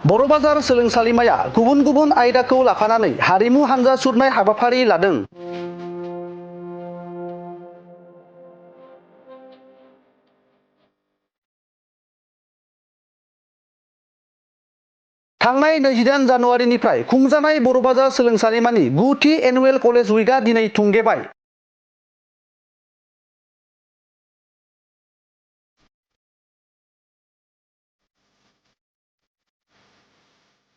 बर' बाजार सोलोंसालिमाया गुबुन गुबुन आयदाखौ लाफानानै हारिमु हानजा सुरनाय हाबाफारि लादों। थांनाय 28 जानुवारिनिफ्राय खुंजानाय बर' बाजार सोलोंसालिमानि 9थि एनुवेल कलेज उइकआ दिनै थुंगेबाय।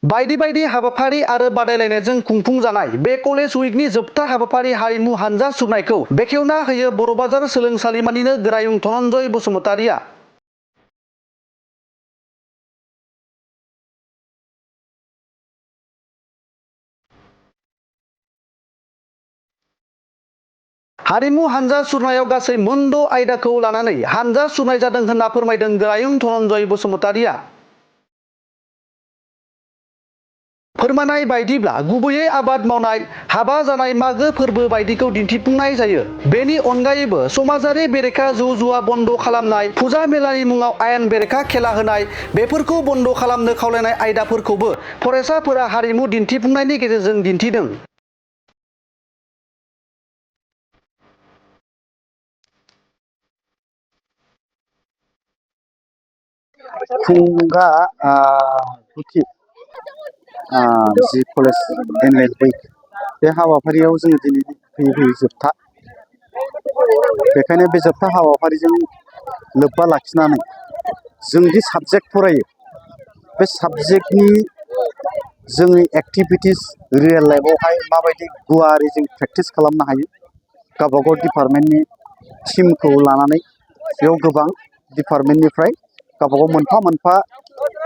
बायदि बायदि हाबाफारि आरो बादायलायनायजों खुंफुंजानाय बे कलेज उइकनि जोबथा हाबाफारि हारिमु हानजा सुरनायखौ बेखेवना होयो बर' बाजार सोलोंसालिमानिनो गोरायुं धनन्जय बसुमतारिया। हारिमु हानजा सुरनायाव गासै मोन 6 आयदाखौ लानानै हानजा सुरनाय जादों होनना फोरमायदों गोरायुं धनन्जय बसुमतारिया। फोरमायनाय बायदिब्ला गुबैयै आबाद मावनाय, हाबा जानाय, मागो फोरबो बायदिखौ दिन्थिफुंनाय जायो। बेनि अनगायैबो समाजारि बेरेखा जौ जुवा बन्द खालामनाय, फुजा मेलानि मुङाव आयेन बेरेखा खेला होनाय बेफोरखौ बन्द खालामनो खावलायनाय आयदाफोरखौबो फरायसाफोरा हारिमु दिन्थिफुंनायनि गेजेरजों दिन्थिदों। खुंगा गुथि जि कलेज एनुवेल उइक बे हाबाफारियाव जोङो दिनै फैयै जोबथा। बेखायनो बे जोबथा हाबाफारिजों लोब्बा लाखिनानै जों दि साबजेक्ट फरायो बे साबजेक्टनि जोंनि एक्टिभिटिस रियेल लाइफआवहाय माबायदि गुवारै जों प्रेक्टिस खालामनो हायो गावबागाव डिपार्टमेन्टनि टिमखौ लानानै बेयाव गोबां डिपार्टमेन्टनिफ्राय गावबागाव मोनफा मोनफा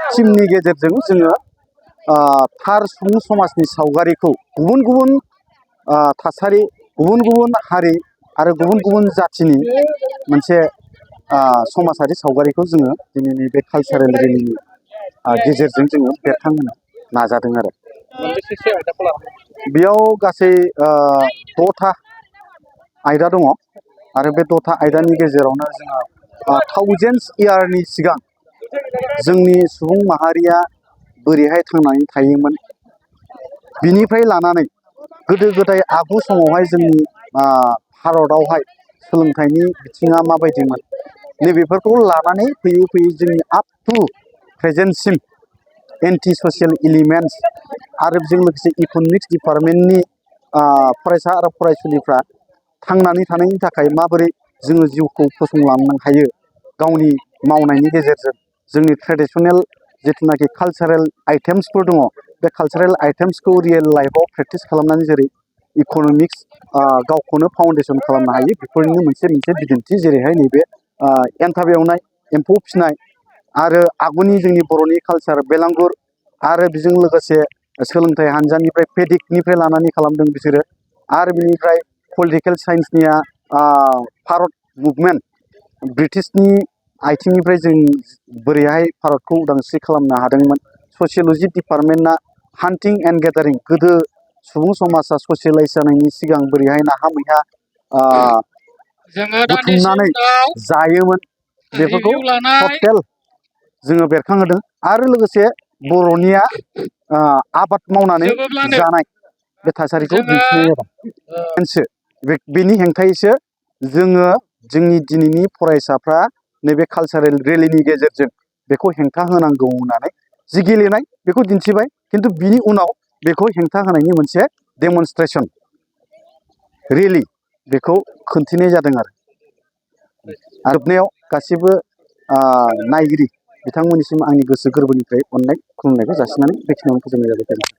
टिमनि गेजेरजों जोङो थार सुबुं समाजनि सावगारिखौ गुबुन गुबुन थासारि, गुबुन गुबुन हारि आरो गुबुन गुबुन जाथिनि मोनसे समाजारि सावगारिखौ जोङो दिनैनि बे कालचारेल रेलिनि गेजेरजों जोङो बेरखांहोनो नाजादों आरो। बेयाव गासै 6था आयदा दङ आरो बे 6था आयदानि गेजेरावनो जोङो थाउजेन्डस इयारनि सिगां जोंनि सुबुं माहारिया बोरैहाय थांनानै थायोमोन, बिनिफ्राय लानानै गोदो गोदाय आगु समावहाय जोंनि भारतआवहाय सोलोंथाइनि बिथिङा माबायदिमोन, नैबेफोरखौ लानानै फैयै फैयै जोंनि आप टु प्रेजेन्टसिम एन्टि ससियेल एलिमेन्टस आरो बेजों लोगोसे इक'नमिक्स डिपार्टमेन्टनि फरायसा आरो फरायसुलिफ्रा थांनानै थानायनि थाखाय माबोरै जोङो जिउखौ फसंलांनो हायो गावनि मावनायनि गेजेरजों, जोंनि ट्रेडिसनेल जिथुनाखि कालचारेल आइटेम्सफोर दङ बे कालचारेल आइटेम्सखौ रियेल लाइफआव प्रेक्टिस खालामनानै जेरै इक'नमिक्स गावखौनो फाउन्डेसन खालामनो हायो, बेफोरनि मोनसे बिदिन्थि। जेरैहाय नैबे एन्थाब एवनाय, एम्फौ फिसिनाय आरो आगुनि जोंनि बर'नि कालचार बेलांगुर आरो बेजों लोगोसे सोलोंथाइ हानजानिफ्राय पेडिकनिफ्राय लानानै खालामदों बिसोरो। आरो बिनिफ्राय पलिटिकेल साइन्सनिया भारत मुभमेन्ट, ब्रिटिशनि आइथिंनिफ्राय जों बोरैहाय भारतखौ उदांस्रि खालामनो हादोंमोन। ससियल'जि डिपार्टमेन्टना हान्टिं एन्ड गेदारिं, गोदो सुबुं समाजा ससियेलाइज जानायनि सिगां बोरैहाय नाहा मैहा बुथुमनानै जायोमोन बेफोरखौ टटेल जोङो बेरखांहोदों। आरो लोगोसे बर'निया आबाद मावनानै जानाय बे थासारिखौ दिन्थिनाय जादों। बेनि हेंथायैसो जोङो जोंनि दिनैनि फरायसाफ्रा नैबे कालचारेल रेलिनि गेजेरजों बेखौ हेंथा होनांगौ होननानै जि गेलेनाय बेखौ दिन्थिबाय, खिन्थु बिनि उनाव बेखौ हेंथा होनायनि मोनसे डेमनस्ट्रेसन रेलि बेखौ खोन्थिनाय जादों आरो। जोबनायाव गासिबो नायगिरि बिथांमोननिसिम आंनि गोसो गोरबोनिफ्राय अननाय खुलुमनायखौ जासिनानै बेखिनियावनो फोजोबनाय जाबाय।